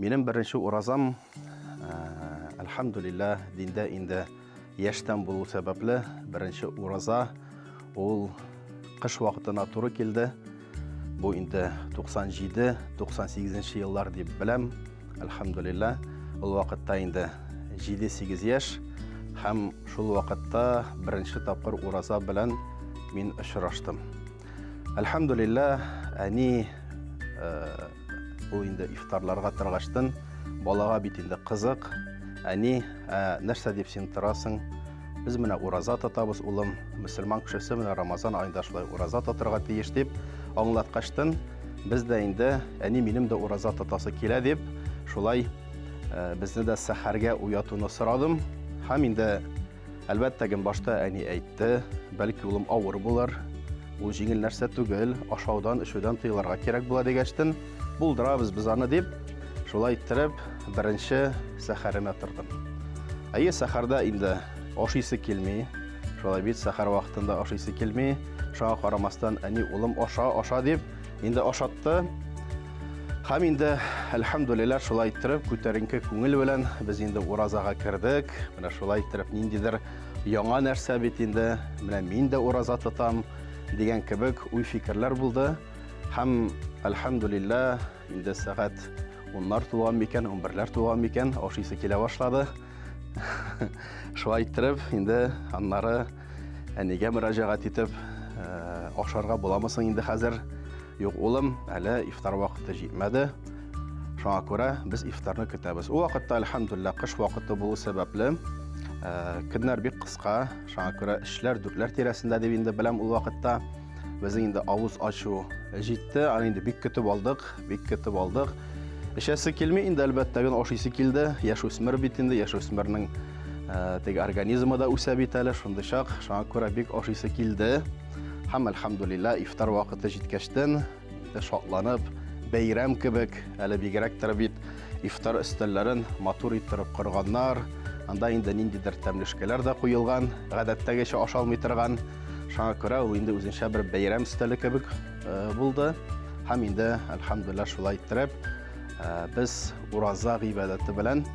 Минем беренче уразам, әлхәмдүлилләһ, диндә инде яшьтән булу сәбәпле, беренче ураза ул кыш вакытына туры килде. Бу инде 97-98 еллар дип беләм. Әлхәмдүлилләһ, ул вакытта инде 7-8 яшь һәм шул вакытта беренче тапкыр ураза белән мин очраштым. Әлхәмдүлилләһ, әни ул инде ифтарларга торгачтын, балага бит инде кызык. Әни, ә, нәрсә дип син торасың? Без менә ураза тотабыз, улым. Мөселман кешесе менә Рамазан аенда шулай ураза тотырга тиеш дип аңлаткачтын, без дә инде, әни, минем дә ураза тотасы килә дип, шулай безне дә сәхәргә уятуны сорадым. Һәм инде Әлбәттә, ген башта әни әйтте, бәлки улым авыр булыр, ул җиңел нәрсә түгел, ашаудан, эчүдән тыелырга кирәк була дигәчтен, булдырабыз без аны дип, шулай иттереп, беренче сәхәремә тордым. Әйе, сәхәрдә инде ашыйсы килми, шулай бит, сәхәр вакытында ашыйсы килми, шуңа карамастан, әни, улым, аша, аша дип, инде ашатты. Һәм инде, әлхәмдүлилләһ, шулай иттереп, күтәренке күңел белән без инде уразага кердек. Менә шулай иттереп, ниндидер яңа нәрсә бит инде, менә мин дә ураза тотам дигән кебек уй-фикерләр булды. Һәм, әлхәмдүлилләһ, инде сәгать уннар тулган микән, унберләр тулган микән, ашыйсы килә башлады. Шулай иттереп, инде аннары әнигә мөрәҗәгать итеп, ашарга буламы соң инде хәзер? Юк, улым, әле ифтар вакыты җитмәде. Шуңа күрә без ифтарны көтәбез. Ул вакытта, әлхәмдүлилләһ, кыш вакыты булу сәбәпле, көннәр бик кыска, шуңа күрә эшләр дүртләр тирәсендә дип инде беләм ул вакытта. Безнең инде авыз ачу җитте, аны инде бик көтеп алдык, бик көтеп алдык. Эчәсе килми инде, әлбәттә, гел ашыйсы килде. Яшүсмер бит инде, яшүсмернең теге организмы да үсә бит әле, шундый чак. Шуңа күрә бик ашыйсы килде. Һәм, әлхәмдүлилләһ, ифтар вакыты җиткәчтен, инде шатланып, бәйрәм кебек, әле бигрәк тә бит ифтар өстәлләрен матур иттереп корганнар. Анда инде ниндидер тәмлешкәләр дә куелган, гадәттәгечә ашалмый торган. Шуңа күрә ул инде үзенчә бер бәйрәм өстәле кебек булды. Һәм инде, әлхәмдүлилләһ, шулай иттереп, без ураза гыйбадәте белән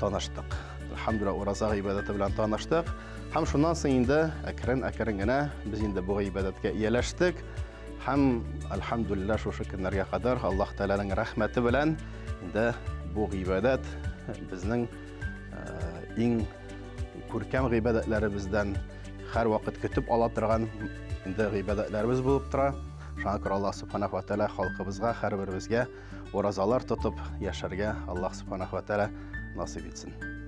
таныштык. Әлхәмдүлилләһ, ураза гыйбадәте белән таныштык. Һәм шуннан соң инде әкрен-әкрен генә без инде бу гыйбадәткә ияләштек. Һәм, әлхәмдүлилләһ, шушы көннәргә кадәр Аллаһ Тәгаләнең рәхмәте белән инде бу гыйбадәт безнең иң күркәм гыйбадәтләребездән һәрвакыт көтеп ала торган инде гыйбадәтләребез булып тора. Шуңа күрә Аллаһ Субханаһу ва Тәгалә халкыбызга, һәрберебезгә уразалар тотып яшәргә Аллаһ Субханаһу ва Тәгалә насыйп итсен.